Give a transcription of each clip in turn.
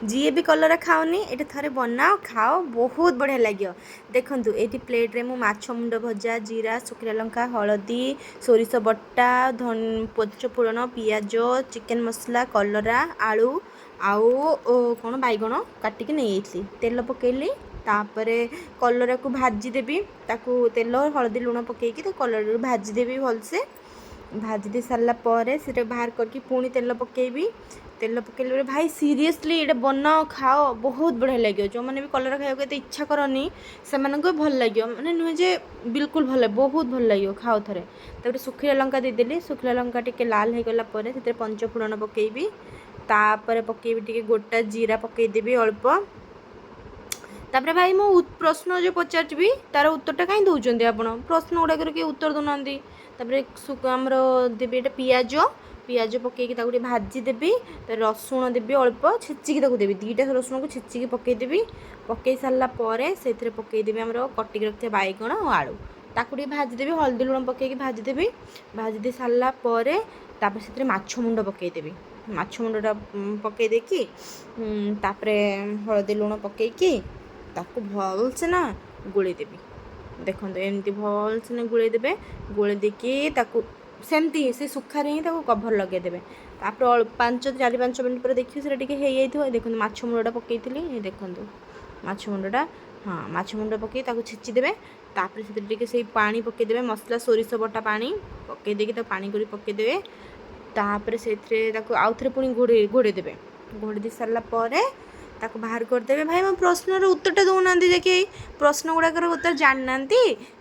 ଯିଏ ବି କଲରା ଖାଉନି, ଏଇଟା ଥରେ ବନାଅ, ଖାଅ, ବହୁତ ବଢ଼ିଆ ଲାଗିବ। ଦେଖନ୍ତୁ, ଏଇଠି ପ୍ଲେଟ୍ରେ ମୁଁ ମାଛ ମୁଣ୍ଡ ଭଜା, ଜିରା, ଶୁଖିଲା ଲଙ୍କା, ହଳଦୀ, ସୋରିଷ ବଟା, ପଞ୍ଚଫୋଡ଼ଣ, ପିଆଜ, ଚିକେନ୍ ମସଲା, କଲରା, ଆଳୁ ଆଉ କ'ଣ ବାଇଗଣ କାଟିକି ନେଇଯାଇଥିଲି। ତେଲ ପକେଇଲି, ତାପରେ କଲରାକୁ ଭାଜିଦେବି। ତାକୁ ତେଲ, ହଳଦୀ, ଲୁଣ ପକେଇକି ତାକୁ କଲରାକୁ ଭାଜିଦେବି ଭଲସେ। ଭାଜି ଦେଇ ସାରିଲା ପରେ ସେଟା ବାହାର କରିକି ପୁଣି ତେଲ ପକେଇବି। ତେଲ ପକେଇଲା ପରେ, ଭାଇ, ସିରିୟସଲି ଏଇଟା ବନାଅ, ଖାଅ, ବହୁତ ବଢ଼ିଆ ଲାଗିବ। ଯେଉଁମାନେ ବି କଲରା ଖାଇବାକୁ ଏତେ ଇଚ୍ଛା କରନି, ସେମାନଙ୍କୁ ବି ଭଲ ଲାଗିବ। ମାନେ ନୁହେଁ ଯେ ବିଲକୁଲ ଭଲ, ବହୁତ ଭଲ ଲାଗିବ, ଖାଅ ଥରେ। ତାପରେ ଶୁଖିଲା ଲଙ୍କା ଦେଇଦେଲି। ଶୁଖିଲା ଲଙ୍କା ଟିକେ ଲାଲ ହେଇଗଲା ପରେ ସେଥିରେ ପଞ୍ଚଫୁଟଣ ପକେଇବି। ତାପରେ ପକେଇବି ଟିକେ ଗୋଟା ଜିରା, ପକେଇଦେବି ଅଳ୍ପ। ତାପରେ ଭାଇ, ମୁଁ ପ୍ରଶ୍ନ ଯେଉଁ ପଚାରିବି, ତାର ଉତ୍ତରଟା କାହିଁ ଦେଉଛନ୍ତି ଆପଣ? ପ୍ରଶ୍ନ ଗୁଡ଼ାକରେ କେହି ଉତ୍ତର ଦେଉନାହାନ୍ତି। ତାପରେ ଆମର ଦେବି ଏଇଟା ପିଆଜ। ପିଆଜ ପକେଇକି ତାକୁ ଟିକେ ଭାଜିଦେବି। ତାପରେ ରସୁଣ ଦେବି, ଅଳ୍ପ ଛେଚିକି ତାକୁ ଦେବି। 2ଟା ରସୁଣକୁ ଛେଚିକି ପକେଇଦେବି। ପକେଇ ସାରିଲା ପରେ ସେଥିରେ ପକେଇଦେବି ଆମର କଟିକି ରଖିଥିବା ବାଇଗଣ ଆଉ ଆଳୁ। ତାକୁ ଟିକେ ଭାଜିଦେବି, ହଳଦୀ ଲୁଣ ପକେଇକି ଭାଜିଦେବି। ଭାଜି ଦେଇ ସାରିଲା ପରେ ତାପରେ ସେଥିରେ ମାଛ ମୁଣ୍ଡ ପକେଇଦେବି। ମାଛ ମୁଣ୍ଡଟା ପକେଇ ଦେଇକି ତାପରେ ହଳଦୀ ଲୁଣ ପକେଇକି ତାକୁ ଭଲସେ ନା ଗୋଳେଇ ଦେବି। ଦେଖନ୍ତୁ, ଏମିତି ଭଲସେ ନା ଗୋଳେଇ ଦେବେ। ଗୋଳେଇ ଦେଇକି ତାକୁ ସେମିତି ସେ ଶୁଖାରେ ହିଁ ତାକୁ କଭର୍ ଲଗେଇଦେବେ। ତାପରେ ପାଞ୍ଚ 4-5 ମିନିଟ୍ ପରେ ଦେଖିବେ, ସେଇଟା ଟିକେ ହେଇଯାଇଥିବ। ଦେଖନ୍ତୁ, ମାଛ ମୁଣ୍ଡଟା ପକେଇଥିଲି, ଏ ଦେଖନ୍ତୁ ମାଛ ମୁଣ୍ଡଟା। ହଁ, ମାଛ ମୁଣ୍ଡ ପକେଇ ତାକୁ ଛେଚିଦେବେ। ତାପରେ ସେଥିରେ ଟିକେ ସେଇ ପାଣି ପକେଇଦେବେ, ମସଲା ସୋରିଷ ବଟା ପାଣି ପକେଇ ଦେଇକି ତାକୁ ପାଣି କରି ପକେଇଦେବେ। ତାପରେ ସେଥିରେ ତାକୁ ଆଉଥରେ ପୁଣି ଘୋଡ଼େଇ ଘୋଡ଼େଇ ଦେବେ। ଘୋଡ଼େଇ ଦେଇ ସାରିଲା ପରେ ତାକୁ ବାହାର କରିଦେବେ। ଭାଇ, ମୋ ପ୍ରଶ୍ନର ଉତ୍ତରଟା ଦେଉନାହାନ୍ତି ଯେ କେହି। ପ୍ରଶ୍ନ ଗୁଡ଼ାକର ଉତ୍ତର ଜାଣିନାହାନ୍ତି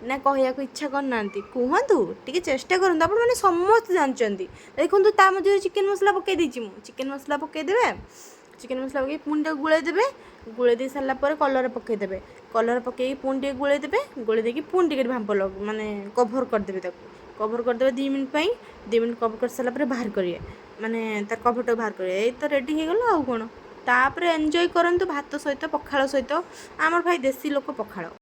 ନା କହିବାକୁ ଇଚ୍ଛା କରୁନାହାନ୍ତି? କୁହନ୍ତୁ ଟିକେ, ଚେଷ୍ଟା କରନ୍ତୁ। ଆପଣମାନେ ସମସ୍ତେ ଜାଣିଛନ୍ତି। ଦେଖନ୍ତୁ, ତା ମଧ୍ୟରେ ଚିକେନ୍ ମସଲା ପକେଇ ଦେଇଛି ମୁଁ। ଚିକେନ୍ ମସଲା ପକେଇଦେବେ। ଚିକେନ୍ ମସଲା ପକେଇ ପୁଣି ତାକୁ ଗୋଳେଇ ଦେବେ। ଗୋଳେଇ ଦେଇ ସାରିଲା ପରେ କଲରା ପକେଇଦେବେ। କଲରା ପକେଇକି ପୁଣି ଟିକେ ଗୋଳେଇ ଦେବେ। ଗୋଳେଇ ଦେଇକି ପୁଣି ଟିକେ ଭାମ୍ପ ମାନେ କଭର୍ କରିଦେବେ। ତାକୁ କଭର୍ କରିଦେବେ 2 ମିନିଟ୍ ପାଇଁ। 2 ମିନିଟ୍ କଭର୍ କରିସାରିଲା ପରେ ବାହାର କରିବେ, ମାନେ ତାର କଭର୍ଟାକୁ ବାହାର କରିବେ। ଏଇ ତ ରେଡ଼ି ହେଇଗଲା, ଆଉ କ'ଣ? ତାପରେ ଏନ୍ଜୟ କରନ୍ତୁ ଭାତ ସହିତ, ପଖାଳ ସହିତ। ଆମର ଭାଇ ଦେଶୀ ଲୋକ, ପଖାଳ।